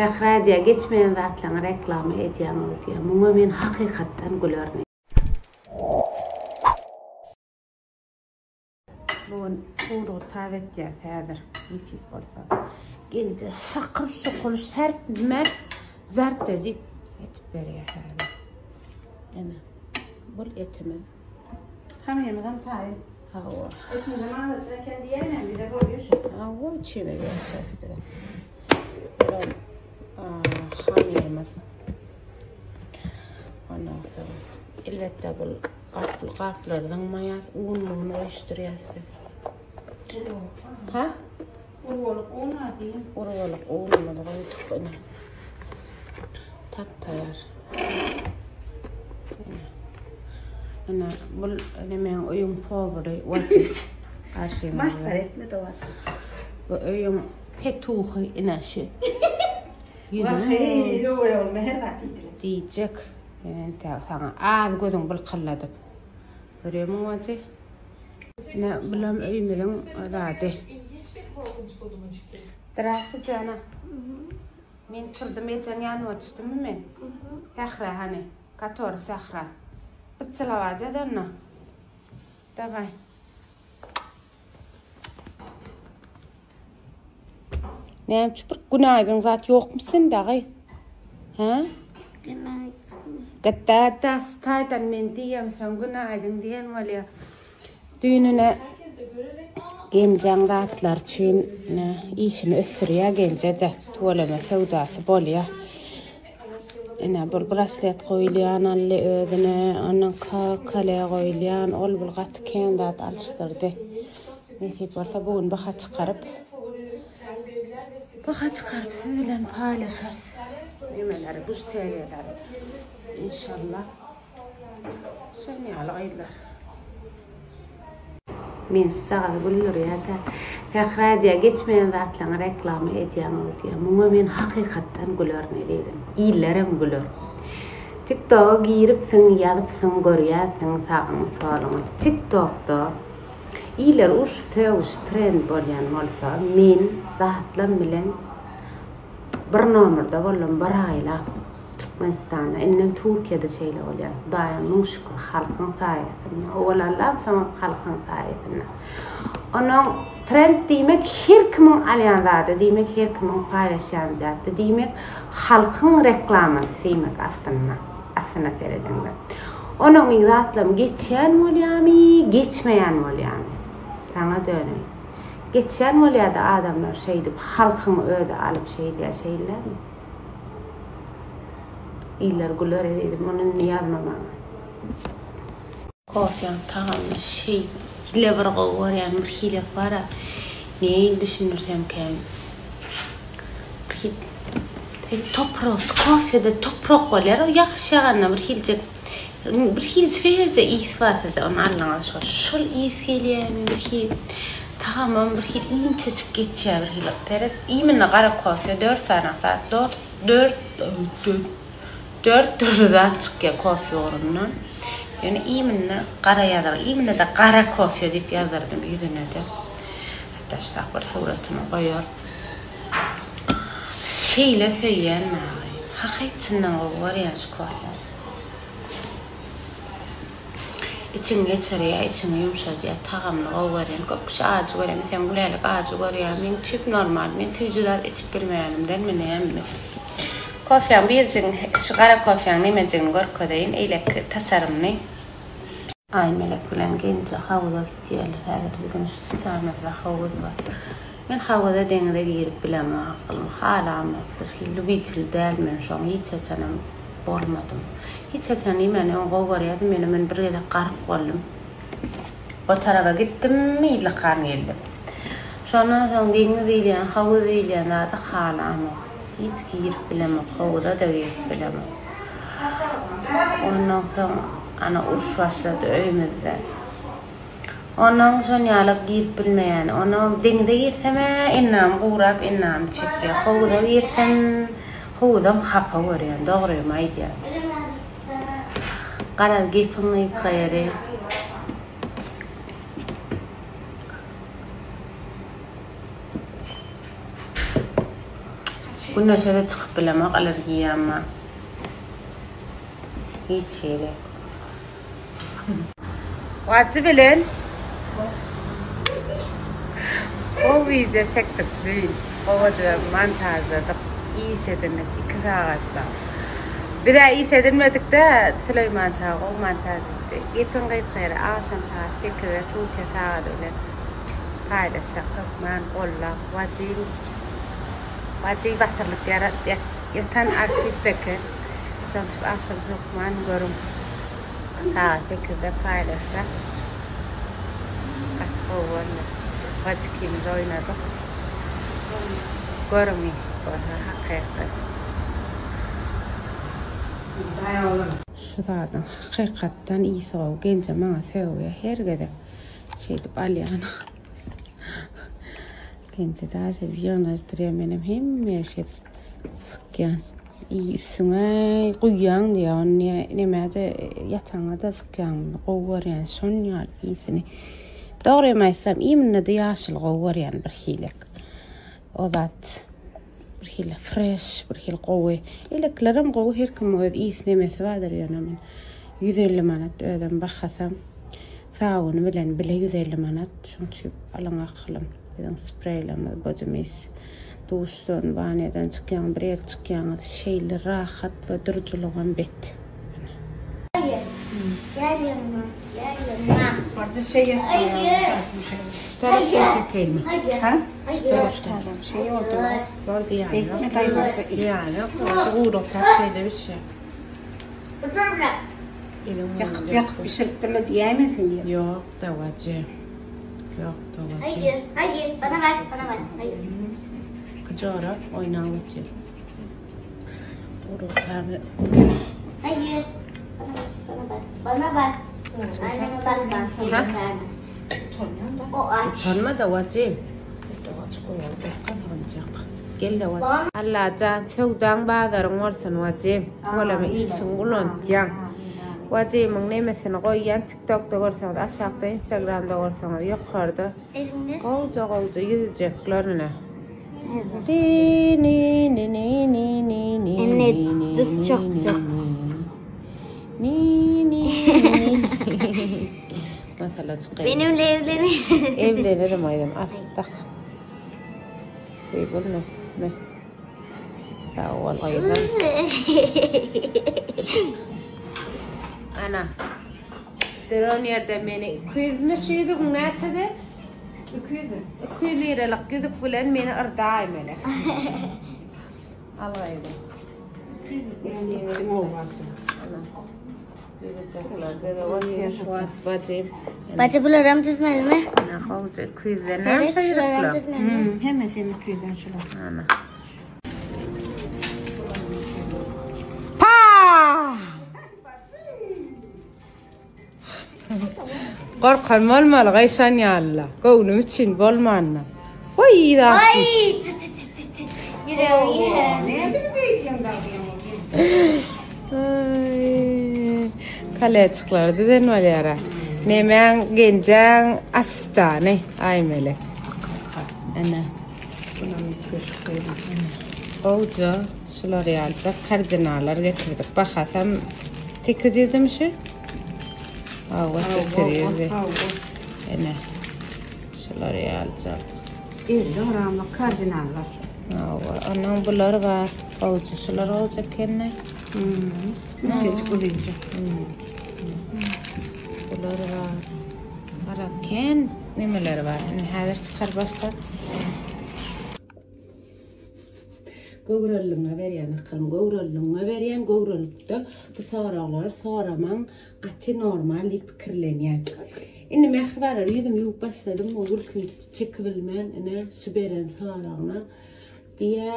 Sähra diýýär, geçmeýän zatlaryňy reklama edýäňow diýýär. Muňa men hakykatdan gülerin. Bu gün guwrugy tap etýäs häzir, nesip bolsa. Gelje şakyr-şukur, şärt-mert, zart edip etip berýär häzir. Ene, bul etimiz. Hamyrymyzam taýyn. Hawa. Etimizem azajyk eken diýäýmän, bize bolýar şu. Hawa, üçimiz ýaşarys bize. Bulam hamyrymyz. Ondan soň elbetde bul gaply gaplary zyňmaýas, un mun goýuşdyrýas biz. Ha? Urbalyk un bar diýen. Urbalyk unumyzy goýduk ine. Tap taýar. Ine. Ine bul ine meň öýüň powary Wajy. Garşymyzda. Masgara etme de Wajy. Bu öýüň petuhy ine şu. Wah, öweý ogluma her zat diýdiler. Diýjek. Men entäk saňa az gözüň bylkylladyp. Görýärmiň Wajy? Ine bulam öýümiziň zady. Zdrasti jana. Men turdum ejeň ýanyna düşdümmi men? Sähra hany? Kator sähra. Pytsylabat et onda. Daway. Näme üçin bir günaýdyň zat ýokmy sende gyz? Hä? Günaýdyn. Gytda taýdan men diýemsoň günaýdyn diýen bolýar. Düýnüne Genjeň zatlary üçin işini ösdürýär Genje-de tüweleme söwdasy bolýar. Ine bir braslet goýulýan aldy özüne, ondan kale goýulýan, ol bul gaty kän zat alyşdyrdy. Nesip bolsa bu gün baha çykaryp baha çykaryp siz bilen paýlaşarys. Nemeleri, bujteriýalary. Inşallah. Şoň ýaly gyzlar. Men şujagazy güldürýär-dä. Sähra diýýär, geçmeýän zatlaryňy reklama edýäň-ow diýýär. Muňa men hakykatdan gülerin ezizim. Illerem güler. TikToga giripsiň, ýazypsyň, görýänsiň sagyňy, soluňy. TikTokda iller urşup-sögüşip trend bolýan bolsa, men zatlam bilen bir nomerde boldum bir aýlap. Türkmenistanda, indem Türkiýede şeýle bolýar. Hudaýa müň şükür halkyň saýasynda. Owal Allam soňam halkyň saýasynda. Onuň trend diýmek her kimiň alýan zady diýmek, her kimiň paýlaşýan zady diýmek, halkyň reklamasy diýmek aslynda. Aslyna seredeňde. Onuň meň zatlarym geçýän bolýamy, geçmeýän bolýamy? Saňa döneýin. Geçýän bolýada adamlar şeýdip halkyň özi alyp şeýdýär şeýlemi? Iller güler ezizim muny indi ýazma maňa. Kofýaň tagamyny şeýle bir gowy görýän bir hilek bara neýin düşündirsemkäm bir hili toprak kofede toprak bolýar o ýagyş ýaganda bir hiljek bir hili svežje ys bar sizde ony aldyňyz şol şol ys gelýärmi bir hili tagamam bir hili inçejik geçýär bir hili seret imенно gara kofe dört sany zat dört dört dört dürli zat çykýar kofe ugrundan ýöne imенно gara ýazygy imенно-da gara kofe diýip ýazdyrdym ýüzüne-de hatda şurak bir suratyny goýar şeýle söýýän magy hakyt çyndan gowy görýän şu kofeni. Içiňi geçirýär, içiňi ýumşadýar, tagamyny gowy görýän. Köp kişi ajy görýär. Meselem, Gülälek ajy görýär. Meň tüp normal. Men süýji zat içip bilmeýänimdenmi nämemi. Kofäň birjigini, şu gara kofäň nemejigini görkezeýin, eýleki tasarymyny. Aýmelek bilen Genje howuza gitýärler. Häzir biziň şu stamyzda howuz bar. Men howuza deňize girip bilemok akylym halamok. Birhili lübitel däl men şoň hiç haçanam. Bolmadym. Hiç haçan iýmän öň gowy görýärdim, ýöne men bir gezek gark boldum. O taraba gitdim, yzlykan geldim. Şondan soň deňiz diýilýän, howuz diýilýän zady halamok. Hiç girip bilemok, howuza-da girip bilemok. Ondan soň ana uruş başlady öýümizde. Onnoň şon ýalak girip bilmeýän. Onnoň deňize girsem-ä endamym gurap endamym çekýär. Howuza girsem, howuzam hapa görýän, dogrymy aýdýan. Garaz gepiň gysga ýeri. Güneşe-de çykyp bilemok, allergiýam bar. Hiç hili. Wajy bilen gowy wideo çekdik düýn. Gowy montažladyk, iş edindik 2 sagatda. Biz-ä iş edinmedik-de, Süleýman şa gowy montaž etdi. Gepiň gysga ýeri, agşam sagat 8-de Türkiýe sagady bilen paýlaşjak hökman gollap Wajyň Wajy basyrylyp ýatan artist eken. Şonuň üçin agşam hökman görüň. Sagat sekizde paýlaşjak. Gaty gowy boldy. Wajy ikimiz oýnadyk. Görüň nesip bolsa hakyky. Şu zadyň hakykatdan ysy gowy. Genje maňa sögýär her gezek. Şeýdip alýan. Genje daşy ýygnaşdyrýar menem hemme şeýdip sykýan. Iý üstüňe guýýaň diýýär. Ony diýýär nemede ýataňa-da sykýaň. Gowy görýän şon ýaly iýsini. Dogrymy aýtsam iýminde-de ýaşyl gowy görýän bir hilek. O zat bir hili fresh, bir hili gowy. Eleklerem gowy, her kimiň öz iýs nemesi bardyr ýöne men 150 manat özem bahasam sabyny bilen bile 150 manat. Şoň üçin alyň akylym. Biziň spreýlerimiz body mist. Duşdan, wanýadan çykýaň, bir ýere çykýaňyz şeýle rahat we durujylygam bet. Hayır. Gel yanıma. Gel yanıma. Barca şey Hayır. Tarafdan çekelim. Hayır. Ha? Hayır. Şey oldu. Boldy ýaly. Bekme day barca. Ýaly. Guruk şeýle bir şey. Otur bırak. Yakıp yakıp pişirip durma diyemesin diye. Ýok dawajy. Ýok dawajy. Hayır. Hayır. Bana bak. Bana bak. Hayır. Jorap oýnap otyr. Guruk tabi. Hayır. Bana bak. Bana bak. Bana bak. Anneme bak. Bak. Ha? Vermez. O aç. Utanma dawajy. Dawajy goýaly gazanjak. Gel dawajy. Allajan söwdaň bazaryň bolsun wajy. Bolamy işiň ulantýaň. Wajymyň nemesini goýýan TikTokda görseňiz aşakda Instagramda görseňiz ýokarda. Elini. Gowja gowja ýüzjeklerine. Ni ni ni ni ni ni ni Emine, ni ni düz ni çok ni çok. Ni ni ni. Masala çykaýyn. Benimle evlenin. Evlenirim aýdym. Al, tak. Beý bolma. Me. Sag bol gyzym. Ana. Duran ýerde meni 200-mi şu ýüzügiň näçede? 200. 200 liralyk ýüzük bilen meni yrdaý mele. Al gyzym. 200. O barca. Ana. Ýüzüjekler de otyr. Bajy. Bacı bularım düzmeli mi? Ana gowja 200-den näme Evet, şu şuralarım ýüzükler? düzmeli mi? Hmm, hemen senin 200'den şuna. Ana. Pa! Gorkan bolmaly gaýşan ýalyla. Göwnüm üçin bolmanna. Voý da. Ay! Tı tı tı tı tı. Yüreğim yüreğim. Ne bizi beýdiýen dagdyň? Ay. Kaleçikler düzen bolýara. Nemäň genjeň asistany Aýmelek. Ana. Bunun köşk koyma. Gowja şular ýalyjak kardinallar getirdik. Bahasam 800 şu. Awa 800. Ene. Şular ýalyjak. 50 gramlyk kardinallar. Awa, onuň bular bar. Gowja şular gowja kenne. Hmm. Çeşit uzunca. Bular bar. Gara ken nemeler bar. Indi häzir çykar başda. Göwreliňe berýän akylym, göwreliňe berýän göwrelikde bu soraglary soramaň gaty normal diýip pikirlenýän. Indi mähribanlar ýüzüm ýuwup başladym, o gülküm tutup çekibilmän, ine şu beren soragyna diýe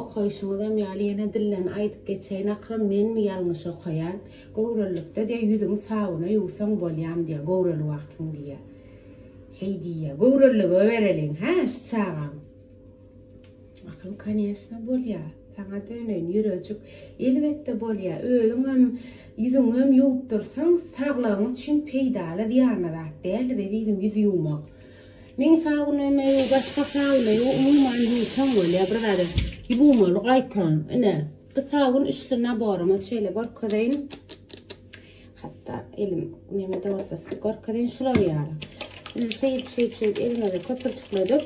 okaýşyňyzam ýaly ýene dilden aýdyp geçeýin akylym menmi ýalňyş okaýan. Göwrelilikde diýe ýüzüňi sabuna ýuwsaň bolýam diýe göwreli wagtyň diýe. Şey diýe, göwrelilige bereliň, hä, şu çagaň. Akylym конечно bolýar. Saňa döneýin ýürejik. Elbetde bolýar. Özüňem ýüzüňem ýuwup dursaň saglygyň üçin peýdaly zyýanly zat däldir ezizim ýüz ýuwmak. Men sabunymy ýuw, başga sabuny ýuw, umuman ýuwsaň bolýar bir zada. Ýuwmaly gaýtam. Ine, bu sabun üçli naborymyz şeýle görkezeýin. Hatda elim neme-de bolsa size görkezeýin şular ýaly. Ine şeýdip şeýdip şeýdip eliňizi köpürjikledip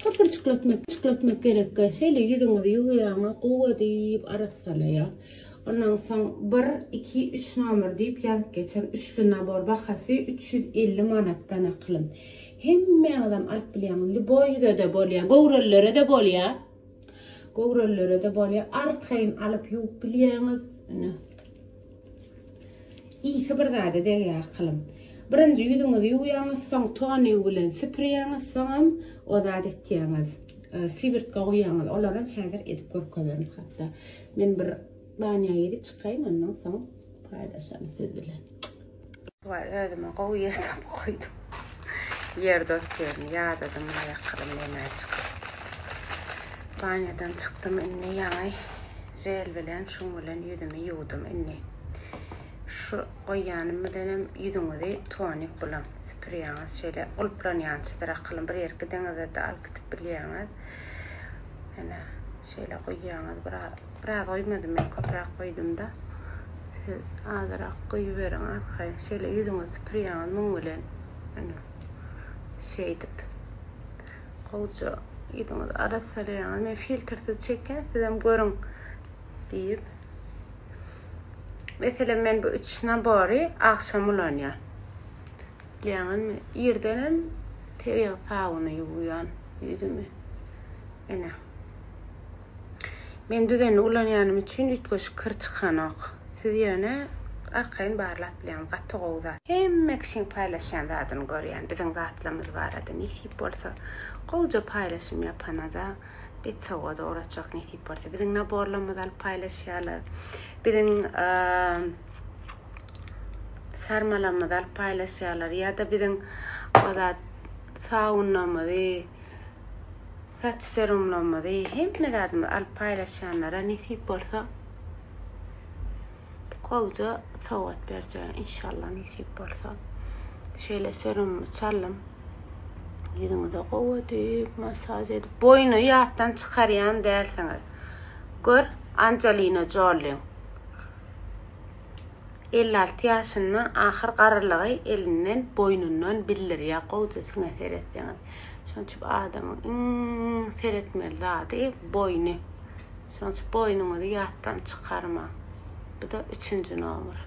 köpürjikletmek çyklatmak gerekkä. Şeýle ýüzüňizi ýuwýaňyz, gowy edip arassalaýar. Ondan soň bir, iki, üç nomer diýip ýazyp geçen üçli nabor bahasy 350 manatdan akylym. Hemmäňizem alyp bilýäňiz. Lýuboý ýüze-de bolýar, göwrelilere-de bolýar. Göwrelilere-de bolýar. Arkaýyn alyp ýuwup bilýäňiz. Ine. Ysy bir zada degýär akylym. Birinji ýüzüňizi ýuwýaňyz, soň tonik bilen süpürýäňiz, soňam o zat etýäňiz. E, Siwirtka goýýaňyz. Olaram häzir edip görkezerin hatda. Men bir banýa girip çykaýyn, ondan soň paýlaşaryn siz bilen. Waý, özüme gowy ýer tapyp goýdum. Ýerde otyryn, ýadadym aýakgabym nämä çykyp. Banýadan çykdym indi ýaňy žel bilen, şuň bilen ýüzümi ýuwdum indi. Şu goýýanym bilenem ýüzüňizi tonik bilen süpürýäňiz. Şeýle gulplanýançydyr akylym. Bir ýere gideňizde-de alyp gidip bilýäňiz. Ene, şeýle goýýaňyz biraz. Biraz goýmadym men köpräk goýdum-da. Siz azyrak goýuberiň arkaýyn. Şeýle ýüzüňizi süpürýäňiz muň bilen. Ene. Şeýdip. Gowja ýüzüňizi arassalaýaňyz. Men filtrsiz çekýän, sizem görüň diýip. Meselem men bu üç nabory agşam ulanýan. Bilýäňizmi? Irdenem tebigy sabyna ýuwýan ýüzümi. Ene. Men düzenli ulanýanym üçin üýtgeşik kir çykanok. Siz ýöne arkaýyn barlap bilýäňiz, gaty gowy zat. Hemme kişiň paýlaşýan zadyny görýän biziň zatlarymyz barada nesip bolsa gowja paýlaşym ýapanada bet sowgada ugratjak nesip bolsa. Biziň naborlarymyzy alyp paýlaşýarlar. Biziň sarmalarymyzy alyp paýlaşýarlar ýa-da biziň o zat saunamyzy Saç serumlarymyzy hemme zadymyzy alyp paýlaşýanlara nesip bolsa gowja sowgat berjek inşallah nesip bolsa. Şeýle serumymy çaldym. Ýüzüňize gowy edip massaž edip boýny ýatdan çykarýan dälsiňiz. Gör Angelina Jollyň. 56 ýaşynda ahyr garrylygy elinden, boýnundan bildirýär gowja siňe seretseňiz. Şonuň üçin adamyň iň seretmeli zady boýny. Şonuň üçin boýnuňyzy ýatdan çykarmaň. Bu-da üçünji nomer.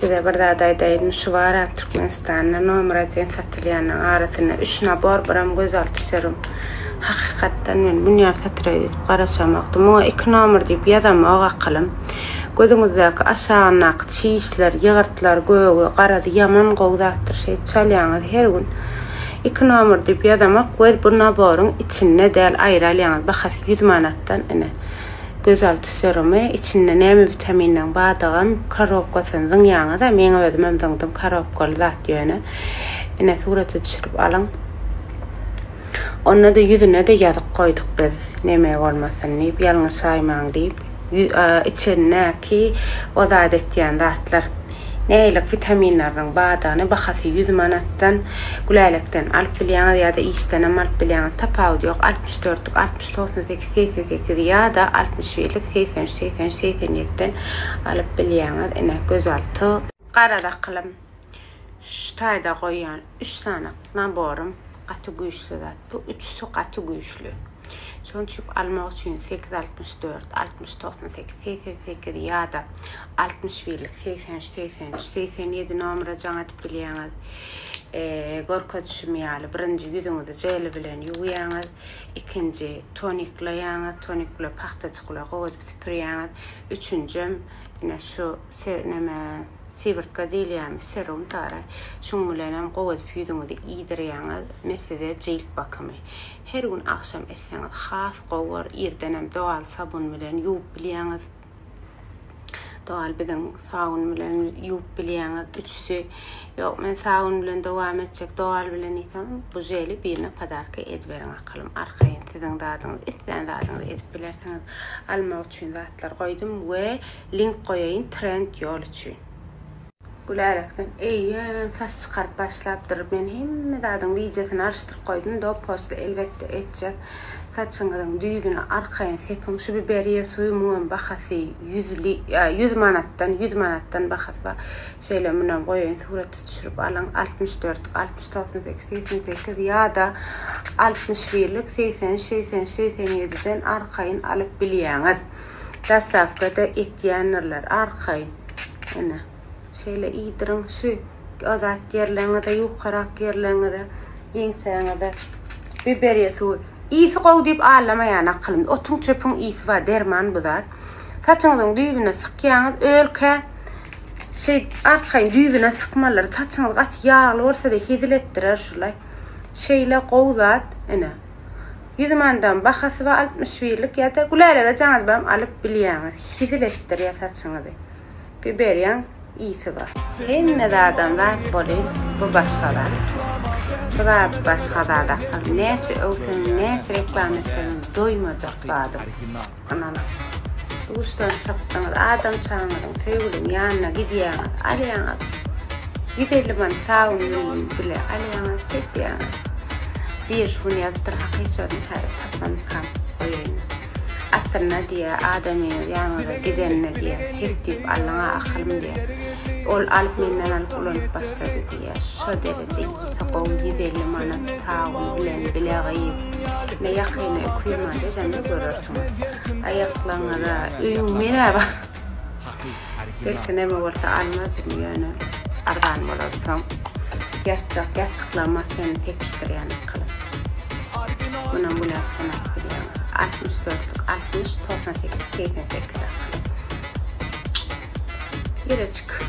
Size bir zat aýdaýyn, şu bara Türkmenistanda nomer odin satylýanyň arasynda üç nabor, biram gözalty serum. Hakykatdan men bunýa satyr edip garaşamakdym. Muňa iki nomer diýip ýazamok akylym. Gözüňizdäki aşagyndaky çişler, ýygyrtlar, gögi, garazy ýaman gowy zatdyr şeýdip çalýaňyz her gün. Iki nomer diýip ýazamak we bu naboryň içinde däl aýry alýaňyz bahasy ýüz manatdan ine. Gözalty serumy içinde näme witaminleň bardygam korobkasyny zyňýaňyza meň özümem zyňdym korobkaly zat ýöne ine surata düşürip alyň. Onda-da ýüzüne-de ýazyk goýduk biz, neme bolmasyn diýip, ýalňyşaýmaň diýip, içindäki o zat etýän zatlar, nähili witaminleriniň bardygyny, bahasy 100 manatdan Gülälekden alyp bilýäňiz ýa-da işdenem alyp bilýäňiz, tapawudy ýok, 60 dörtlük, 60 98, 88 ýa-da 61-lik, 83, 83, 87-den alyp bilýäňiz. Ine, gözalty. Gara dakylym. Şu taýda goýýan üç sany naborym gaty güýçli zat. Bu üçüsi gaty güýçli. Şonuň üçin almak üçin 8 64, 60 98, 88 ýa-da 61-lik 83, 83, 87 nomere jaň edip bilýäňiz. E, görkezişim ýaly birinji ýüzüňizi jeli bilen ýuwýaňyz, ikinji toniklaýaňyz, tonik bilen pagtajyk bilen gowy edip süpürýäňiz, üçünjem ine şu neme Sywyrtga diýilýärmi, serum tary. Şuň bilenem gowy edip ýüzüňizi iýdirýäňiz. Me size jilt bakymy. Her gün agşam etseňiz has gowy bor. Irdenem doal sabun bilen ýuwup bilýäňiz. Doal biziň sabun bilen ýuwup bilýäňiz. Üçüsi ýok men sabun bilen dowam etjek doal bilen diýseňiz bu želi birine podarka ediberiň akylym arkaýyn siziň zadyňyz islän zadyňyzy edip bilersiňiz. Almak üçin zatlar goýdum we Link goýaýyn trend ýol üçin. Gülälekden eýýäm saç çykaryp başlapdyr. Men hemme zadyň wideosyny alyşdyryp goýdum. Do posty elbetde etjek. Saçyňyzyň düýbüne arkaýyn sepiň. Şu biberiýe suwy muňam bahasy ýüzli, ýüz manatdan, ýüz manatdan bahasy bar. Şeýle munam goýaýyn surata düşürip alyň. 64, 60, 98, 88 ýa-da 61-lik 83, 83, 87-den arkaýyn alyp bilýäňiz. Dostawka-da etýändirler arkaýyn. Ine. Şeýle iýdiriň şu azat ýerleriňize, ýukarak ýerleriňize, ýeňsäňize. Biberiýe suwy. Ysy gowy diýip aldamaýan akylym. Otuň çöpüň ysy bar, derman bu zat. Saçyňyzyň düýbüne sykýaňyz, ölkä şeý arkaýyn düýbüne sykmalydyr. Saçyňyz gaty ýagly bolsa-da hezil etdirer şulay. Şeýle gowy zat, ine. Ýüz manadam bahasy bar, 60 birlik ýa-da Gülälege jaňyzbam alyp bilýäňiz. Hezil etdirýär saçyňyzy. Biberýaň ysy bar. Hemme zadam zat bolyn bu başga zat. Bu zat başga zat asyl. Näçe öwseňem näçe reklama etseňem doýmajak zadym. Ynanyň. Duşdan çykdyňyz adam çaňyzyň söýgüliň ýanyna gidýäňiz alýaňyz. 150 manat sabyn bilen bile alýaňyz sepýäňiz. Bir şu gün ýazypdyr hakyç ony häzir tapmanykam goýaýyn. Aslynda diýýär, adamyňyz ýanyňyza gidende diýýär, sep diýip aldyň-a ahyrym diýýär. Ol alyp menden alyp ulanyp başlady diýýär. Şo dereje ýiti gowy 150 manat sabyn bilen bile gyz. Ine ýakynda 200 manat edende görersiňiz. Aýaklaryňyza öýüň men-ä bar. Belki neme bolsa almazdym ýöne arzan bolansoň ýatjak ýassyklaryma çenli sepişdirýän akyly. Munam güläşden alyp bilýäňiz. 60 dörtlük 60 98 88 akyly. Ýüreçik.